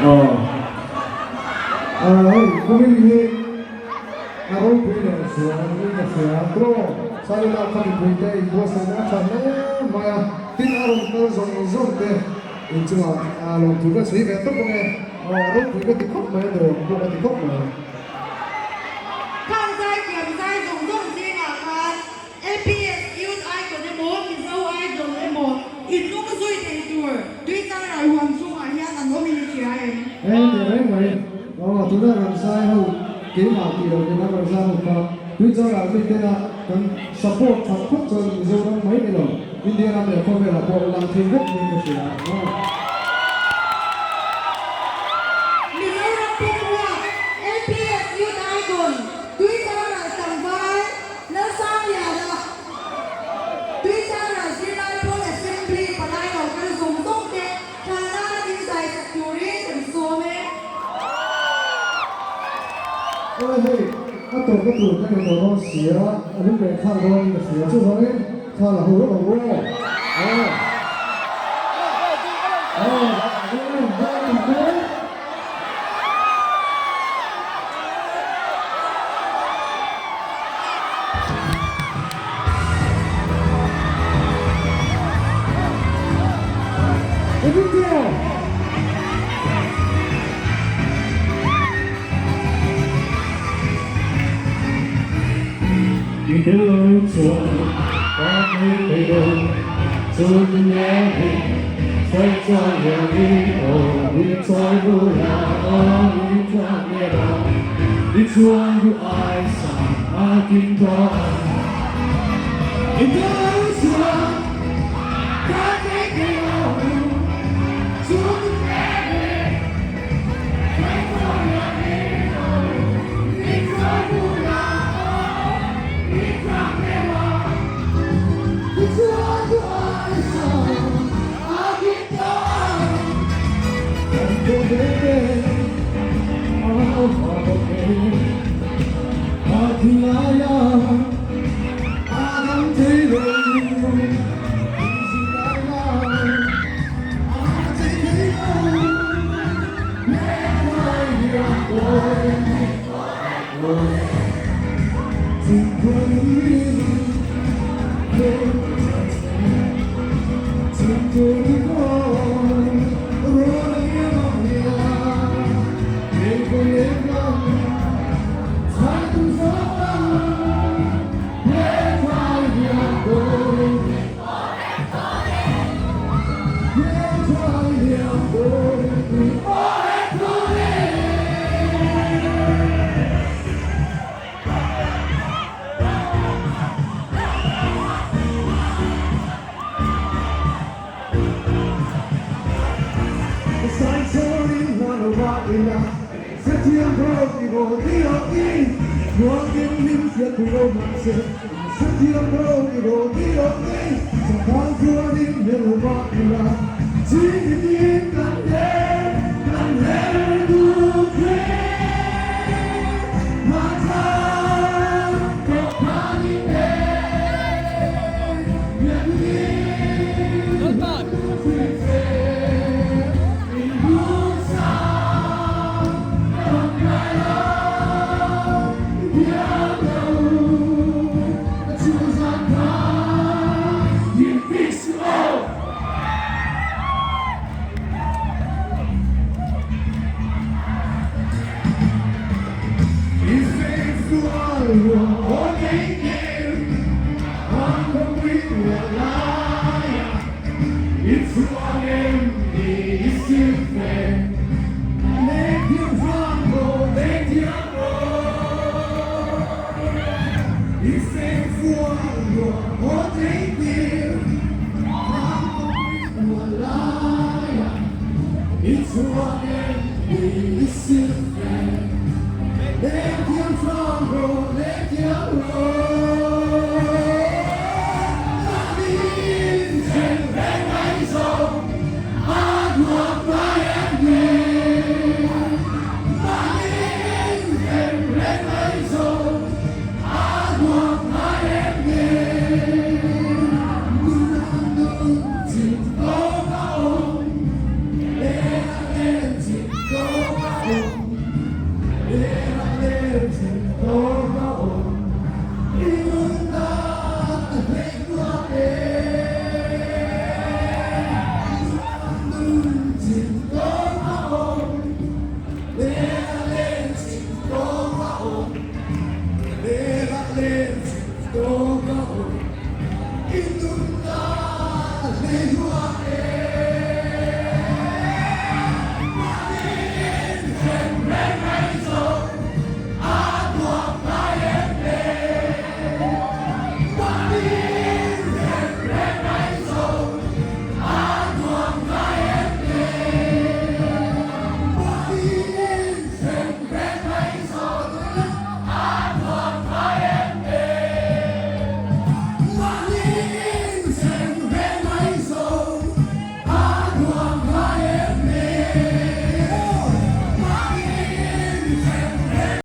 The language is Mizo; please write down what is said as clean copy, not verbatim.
Aw. Hei kumin hi a ropui leh zual in ka hria. Draw Salila kha mipui te inbuatsaihna a tha hle mai a, tin a rawn kal zawng zawng te inchungah lawmthu ka sawi ve tawp ang e. Aw a ropui ka ti khawp mai a nuam pawh ka ti khawp mai. Khang zai thiam zai zawng zawng zingah khan LPS Youth Icon emaw Mizo Idol emaw inlung zui thei tur Tuichangral huam chhungah hian an awm in i hria em? E teh reng mai. Aw tuna rawn zai ho keimah tih loh nen a rawn zai ho kha Tuichangral mi tena kan support that phawt chuan Mizoram mai ni lo India ram leh khawvelah pawh lang thei vek niin ka hria. Mizoram pumruak LPS Youth Icon Tuichangral tlangval Lalsangliana, Tuichangral zirlai pawl Assembly palai lo kal zawng zawng te thal nana min zai sak turin kan sawm e. Aw hei, a tawp a tur ka ni tawh dawn sia, a lung leh thlak dawn in ka hria, chuvangin thla la ho rawh ang u aw. Aw. Aw, aw, aw. I tel chuan ka hmel thei lo chu dunia hi sawi chuan lian i aw i chawi bula aw i chuan lian a i chuan duh ai sang a kim tawh ang i tel chuan ka hmel thei lo chu dunia hi sawi chuan lian i aw i chawi bula aw i chuan lian a i chuan duh ai sang tum.